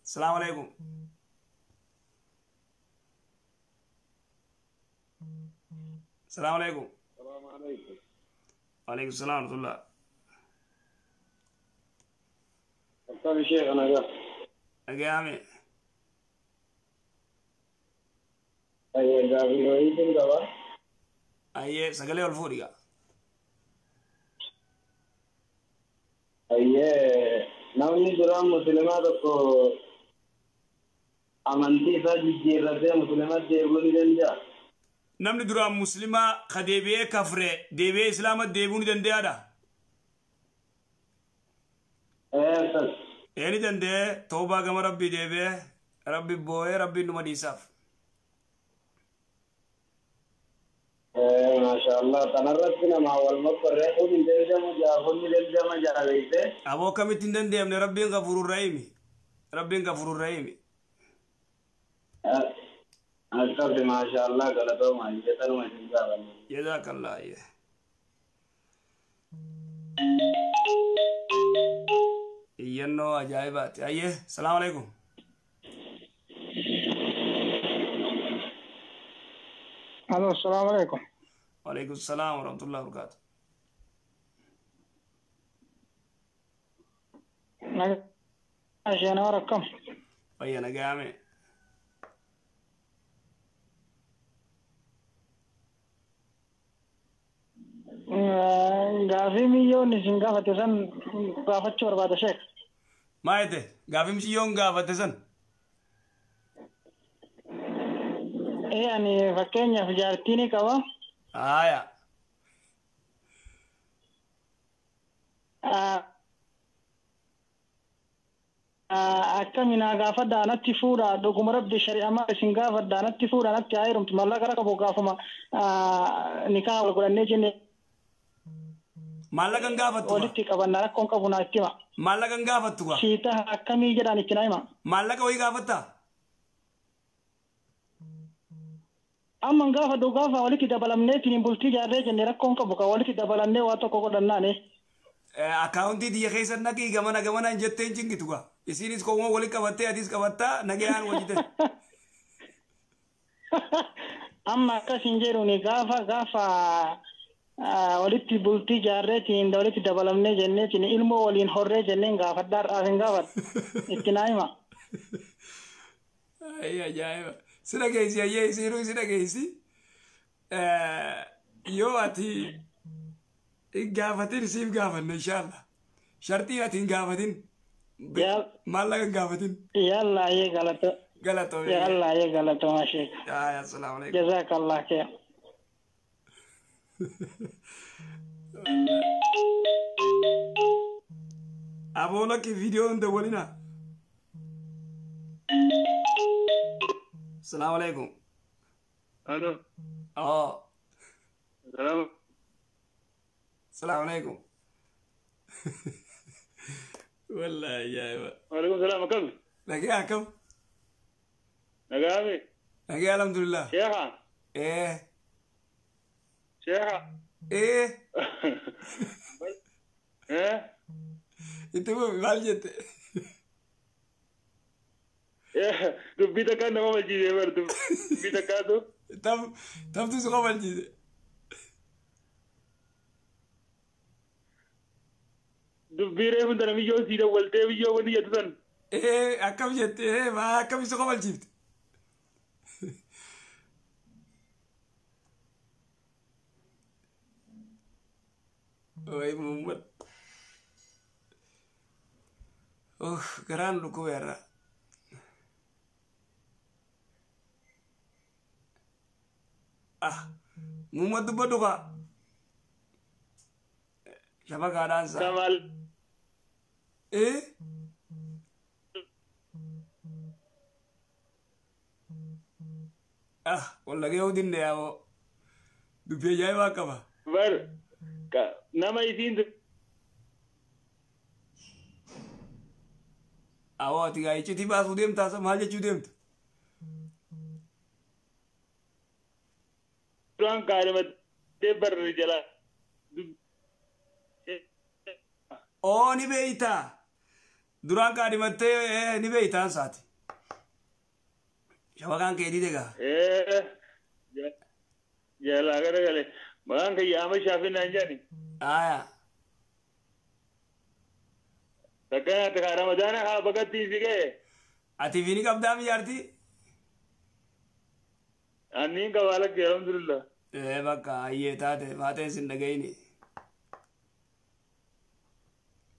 Salaamu alaikum. Salaamu alaikum. Salaamu alaikum. Waalaikum salaam warahmatullah. Akkami sheekh nagaa? Nagaame. Ayyee, gaafii wayiitiin qaba. Ayyee, sagalee ol fuudhi gaa. Ayyee, namni duraan musliimaa tokko amantii isaa jijjiirratee musliimatti deebi'uu ni danda'a? Namni duraan musliimaa ka deebi'ee kafre deebi'ee islaama deebi'uu ni danda'aadha? Ee, akkas. Ee, ni danda'ee, toobaa gama rabbii deebi'ee rabbi boo'ee rabbiin numa dhiisaaf. Ee, maashaallah, kanarratti namaa wal mokkorree kun hin danda'amu jaafuun ni danda'ama jaabeessee. Aboo, akkamitti hin danda'amne? Rabbiin gafuurur rahiimi. Rabbiin gafuurur rahiimi. Akkasi, maashaallah, galatooma, jettanuma isin gaafanne. Jazaakallah. Ayyee. Iyyannoo ajaa'ibaati. Ayyee, salaamu alaikum. Alo, salaamu alaikum. Waalaikum salaam warahmatullahi wabarakatuh. Nagaa isheen akkam? Fayya, nagaame. Gaafii miyyoon isin gaafate san gaafachuu barbaada, sheek. Maa jette? Gaafii miciyyoon gaafate san? Ee, ani fakkeenyaaf jaartii ni qaba. Haaya. Akkami naa gaafadha, anatti fuudha, dhuguma rabbi shari'amaa isin gaafadha, anatti fuudha, anatti haa heerumtu, mallaqa qabu gaafuma nikaa wal godhannee jenne. Maallaqa hin gaafattu gaa? Walitti qabanna, rakkoon qabu, naa itti hima. Maallaqa hin gaafattu gaa? Siita akkamii jedhaan itti naa hima. Maallaqa wayii gaafattaa? Amma hin gaafadhu, gaafa walitti dabalamneetiin bultii jaarree jenne rakkoon qabu kan walitti dabalannee waa tokko godhannaane. Akkaawuntii tiyya keessa naqii gamana gamanaan jettee hin cinqitu gaa. Isiinis kooma walitti qabattee atis qabattaa nagayaan wajjite. Amma akkas hin jedhuuni, gaafa walitti bultii jaarreetiin walitti dabalamnee jenneetiin ilmoo waliin horree jenneen gaafadhaa, har'aaf hin gaafadhu. Itti naa hima. Ayy, ajaa'iba. Si dhageessi, ayyee, isiinuu si dhageessi. Yoo ati hin gaafatin siif gaafanna inshaallah. Shartii ati hin gaafatin. Maallaqa hin gaafatin. Yalla, ayyee, galata. Galatoomii. Yalla, ayyee, galatoomaa sheek. Yaa, assalaamu alaikum. Jazakallah khair. Aboo, lakki, viidiyoo hin dawwalinaa. Assalaamu alaikum. Alo. Oo. Salaam. Assalaamu alaikum. Wallahi ajaa'iba. Waalaikum salaam, akkam? Nagee, akkam? Nagaame. Nagee, alhamdulillah. Sheekha. Ee. Sheekha. Ee. Eh? Itti fufi, maal jette? Dubbii takkaan nama malchiisee bar, dubbii takkaatu. Tam tamtu si kofalchiise. Dubbii reefu tana biyyoo sii dawwaltee biyyoo wanni jettu san. Ee, akkam jette? Ee, maa akkam si kofalchiifte? Way Muhammad. Garaan dhukkubeerra. Ah, Muhammad, dubbadhu kaa. Shabakaadhaan isaa. Kamal. Ee? Ah, wallagee hodinne yaaboo. Dubbii ajaa'ibaa qaba. Bar nama isiin Awoo, ati gaa iccitii baasuu deemtaa, maal jechuu deemta? Duraan kaadhimattee barri jala. Oo, ni beeytaa. Duraan kaadhimattee ni beeytaan saati. Shabakaan kee dide gaa. Jalaa gara gale. Maqaan kiyya Ahmad Shaafii naan jedhani. Aya. Takkanaatti kaa Ramadaana haa bakatti si ga'e. Ati fi ni qabdaa mijaartii? Anniin qabaa lakki alhamdulillah. Bakka ayyee taate faateen sin dhagayini.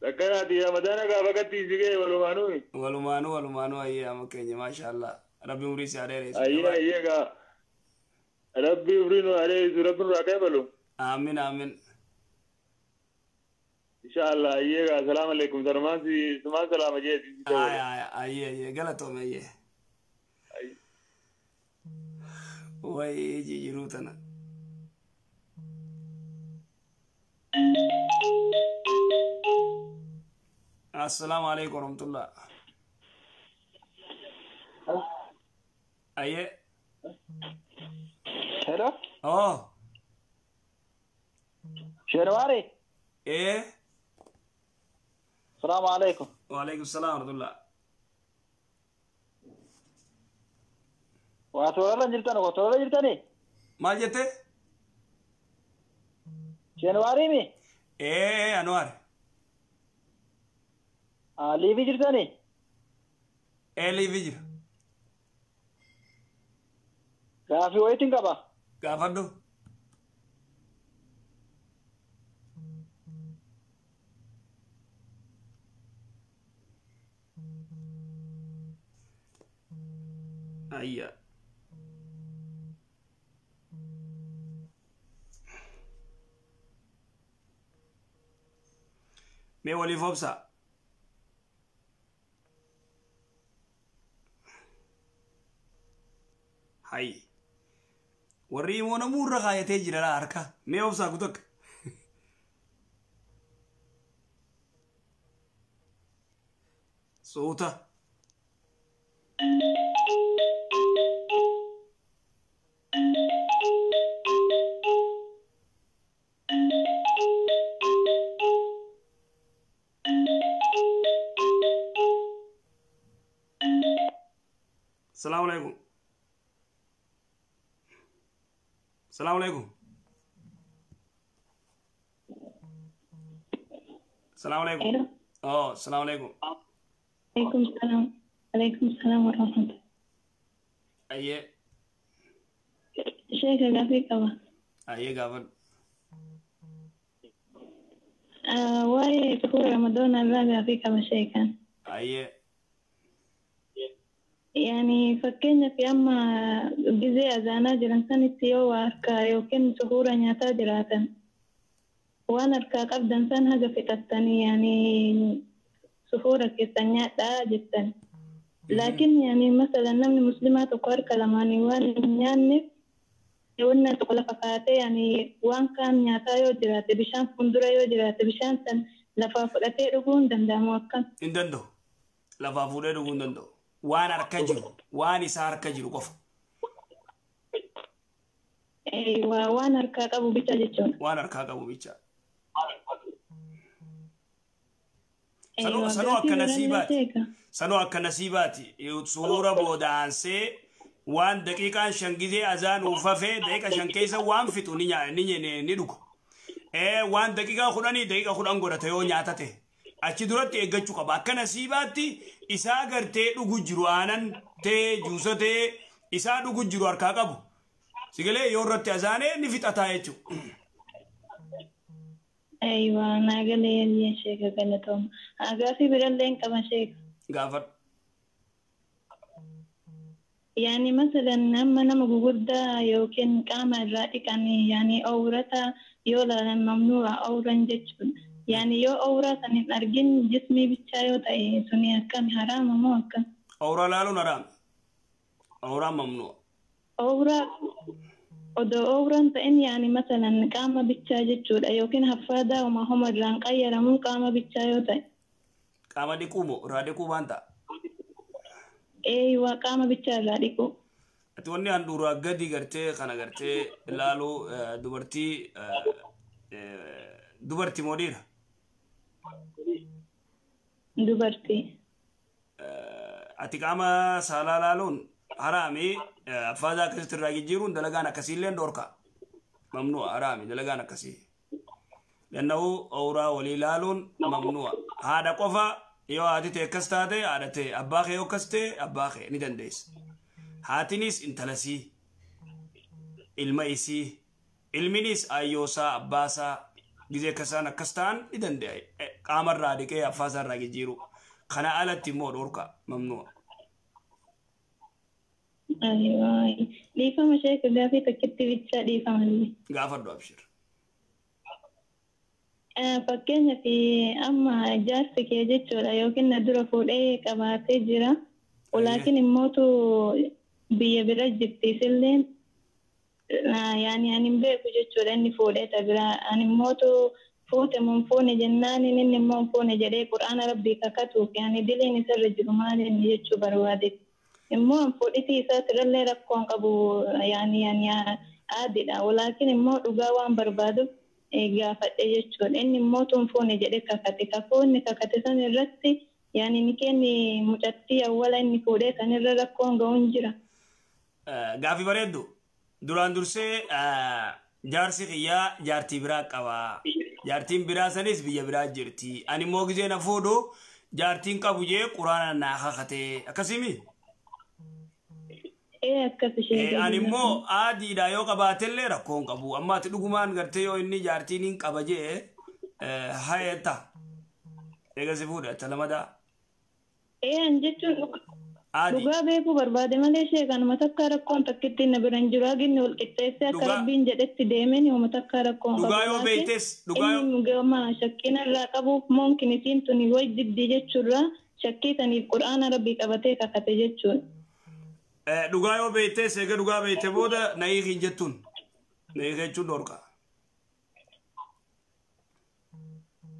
Takkanaatti Ramadaana kaa bakatti si ga'e walumaanuu. Walumaanuu walumaanuu ayyee amma keenya maashaallah. Rabbi umrii si haa dheeressu. Ayyee ayyee gaa. Rabbi umrii nu haa dheeressu rabbi nurraa qeebalu. Aamin aamin. Inshallah ayyee gaa salaamu alaikum salumaan si sumaan salaama jee si. Ayyee ayyee galatoome ayyee. Way jijjiiruu tana. Assalaamu alaikum warahmatullah. Ayyee. Hello. Oh. Sherwari. Salaamu alaikum. Wa alaikum salaam warahmatullah. Waa toorarra jirtan waa toorarra jirtani. Maal jette? Shenwaari mi? Anwaar. Liivii jirtani? Liivii jira. Gaafii wayiitiin qaba. Gaafadhu. Ayya. Mee waliif obsa. Hay. Warri immoo namuu irra kaayatee jira laa harka. Mee obsaa kutakka. Suuta. Salaamu alaikum. Salaamu alaikum. Salaamu alaikum. Hello. Oh, salaamu alaikum. Alaikum salam. Alaikum salam wa rahmatullah. Ayyee. Sheeka gaafii qaba. Ayyee gaafadhu. Waa'ee suhuura Ramadaanaa irraa gaafii qaba sheekaan. Ayyee. Yani fakkeenyaaf amma gizee azaanaa jiran sanitti yoo waa harkaa yookiin suhuura nyaataa jiraatan waan harkaa qabdan san haga fixattanii yani suhuura keessan nyaadhaa jettan. Laakiin yani masalan namni muslimaa tokko harka lamaanii waan hin nyaanneef wanna tokko lafa kaatee yani waan kaan nyaataa yoo jiraate bishaan fuuldura yoo jiraate bishaan san lafaa fudhatee dhuguu hin danda'amu akkam? Hin danda'u. Lafaa fuudhee dhuguu hin danda'u. Waan harka jiru, waan isaa harka jiru qofa. Waan harkaa qabu bicha jechuudha. Waan harkaa qabu bicha. Sanuu akka nasiibaati. Sanuu akka nasiibaati. Suura boodaansee waan daqiiqaan 5 gizee azaan uffafee daqiiqa 5 keessa waan fixu ni dhugu. Waan daqiiqaa 10 daqiiqa 10 godhate yoo nyaatate. Achi duratti eeggachuu qaba. Akka nasiibaatti isaa gartee dhugu jiru aanan ta'ee juusa ta'ee isaa dhugu jiru harkaa qabu. Sigalee yoo irratti azaanee ni fixataa jechuudha. Aywa naagalee yaaliyaa sheeka galatooma. Gaafii birallee hin qaba sheeka. Gaafadhu. Yani masalan amma nama guguddaa yookiin qaama irraa dhiqanii yani awrata yoo laalan mamnuu'a awran jechuudha. Yani yoo awraa san hin argin jismii bichaa yoo ta'e suni akkami haraama moo akkam? Awraa laaluun haraami. Awraan mamnuu'a. Awraa odoo awraan ta'in yani masalan qaama bichaa jechuudha yookiin haffaadaa homa homa irraan qayyaramuun qaama bichaa yoo ta'e. Qaama dhiquu moo irraa dhiquu waan ta'a? Eeywa qaama bichaa irraa dhiquu. Ati wanni handhuuraa gadi gartee kana gartee laaluu dubartii dubartii moo dhiira? Dubartii. Ati qaama saalaa laaluun haraami, affaaza akkasitti irraa jijjiiruun dalagaan akkasiillee dhorka. Mamnu'a, haraami dalagaan akkasii. Lanna'uu awuraa walii laaluun mamnu'a. Haadha qofa yoo haati ta'e akkas taate haadha ta'e, abbaa kee yoo akkas ta'e abbaa kee ni dandeessa. Haatinis intalasii, ilma isii, ilminis ayyoosaa abbaasaa gizee akkasaan akkas ta'an ni danda'a. Qaamarraa dhiqee affaasaa irraa jijjiiru. Kana alatti immoo dhorka, mamnu'a. Dhiifama sheeka, gaafii takkitti bichaa dhiifamallee. Gaafadhu, abshir. Fakkeenyaaf amma jaarsi kee jechuudha yookiin na dura fuudhee qabaatee jira. Walaakin immootu biyya bira jirti isilleen, yaani ani hin beeku jechuudha inni fuudhee ta biraa. Ani immootu fuute moo hin fuune jennaan inni immoo hin fuune jedhee quraana rabbii kakatuuf, yaani diliin isarra jiru maal inni jechuu barbaade. Immoo an fuudhitii isaatirrallee rakkoo hin qabu, yaani ani aadiidha. Walaakin immoo dhugaa waan barbaaduuf gaafadhe jechuudha. Inni immoo tun fuune jedhee kakate. Kakuu inni kakate san irratti, yaani ni kenni mucattii awwala inni fuudhee sanirra rakkoon ga'uun jira. Gaafii bareeddu. Duraan dursee jaarsi kiyyaa jaartii biraa qaba. Jaartiin biraa sanis biyya biraa jirti. Ani immoo gizee na fuudhu jaartiin qabu jee quraana naa kakate. Akkasimi? Ee, akkas ishee. Ani immoo aadiidha, yoo qabaatellee rakkoo hin qabu. Amma ati dhugumaan gartee yoo inni jaartiin hin qaba jee hayeetta. Eega si fuudhe acha lamadaa. Ee, an jechuun dhugaa beekuu barbaade malee ishee kanuma takka rakkoon takkitti na bira hin jiru. Haginni wal qixxeessee akka rabbiin jedhetti deemeen yooma takka rakkoon Dhugaa yoo beektes dhugaa yoo. Inni gama shakkina irraa qabuuf moonkin isiin tuni way diddi jechuurraa shakkii saniif quraana rabbii qabatee kakate jechuudha. Dhugaa yoo beektes, eega dhugaa beekte booda na hiiki hin jettuun. Na hiiki jechuun dhorka.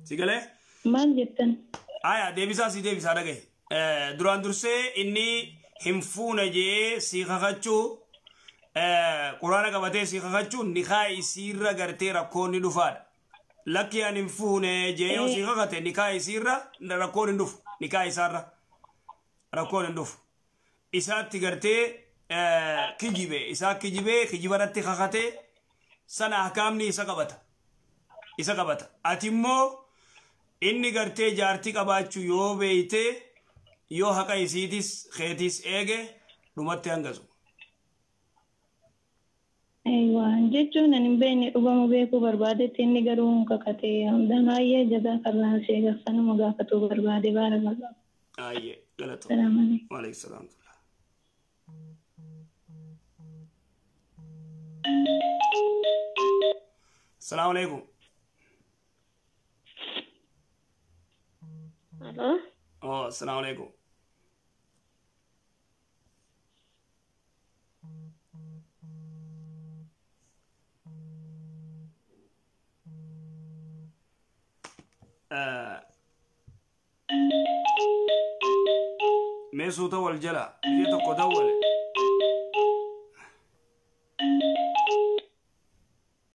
Si galee? Maal jettan? Aya, deebisaa si deebisaa dhagaye. Duraan dursee inni hin fuune jee si kakachuu, quraana qabatee si kakachuun nikaa isiirra gartee rakkoon ni dhufaadha. Lakki, ani hin fuune jee yoo si kakate nikaa isiirra rakkoon hin dhufu. Nikaa isaarra rakkoon hin dhufu. Isaatti gartee kijibe, isaa kijibee kijibarratti kakatee sana ahkaamni isa qabata. Isa qabata. Ati immoo inni gartee jaartii qabaachuu yoo beeyte, yoo haqa isiitis keetis eege, dhumatti hangasu. Jechuun ani hin beekne, dhugamu beekuu barbaadetti, inni garuu hin kakate. Hundaan jazaakallaa sheekh, sanuma gaafatuu barbaade, baarakallah. Ayyee, galatoo. Salaam alaikum. Waalaikum salaam. Salaamu alaikum. Alo. Oh, assalamu alaikum. Mee suuta wal jala biyya tokko dawwale.